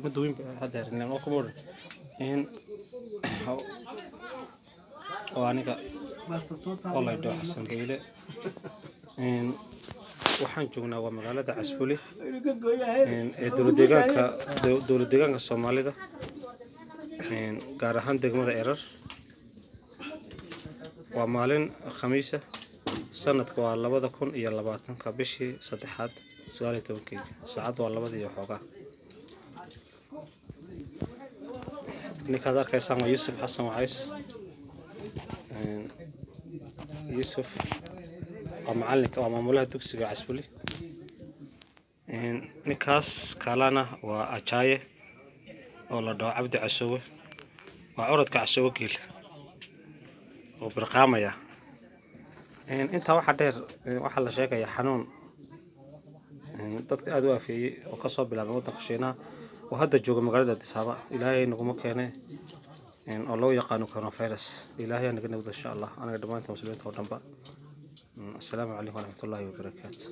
Ma duwin haddeer oo kuma odhan in oo aniga oo la idho Xasan Geyle. Waxaan joognaa waa magaalada Casbuli ee dowlad deegaanka Soomaalida, gaar ahaan degmada Erar. Waa maalin Khamiisa, sanadku waa 2020-ka, bishii saddexaad 19-keeda, saacaddu waa labadii iyo xoogaa. Ninkaad arkaysaan waa Yuusuf Xasan Wacays. Yuusuf waa macalinka, waa maamulaha dugsiga Casbuli. Ninkaas kalena waa Ajaaye oo la dhaho Cabdi Casoowe, waa curadka Casoowe Geel oo birqaamaya. Intaa waxaa dheer, waxaa la sheegayaa xanuun dadka aada u afeeyey oo kasoo bilaabay waddanka Shiinaha oo hadda jooga magaalada Addis Ababa. Ilaahay naguma keene, oo loo yaqaano coronavirus. Ilaahay naga nabdo, insha Allah, anaga dhammaantiin muslimiinta oo dhanba. Assalaamu calaykum waraxmatullaahi wabarakaatu.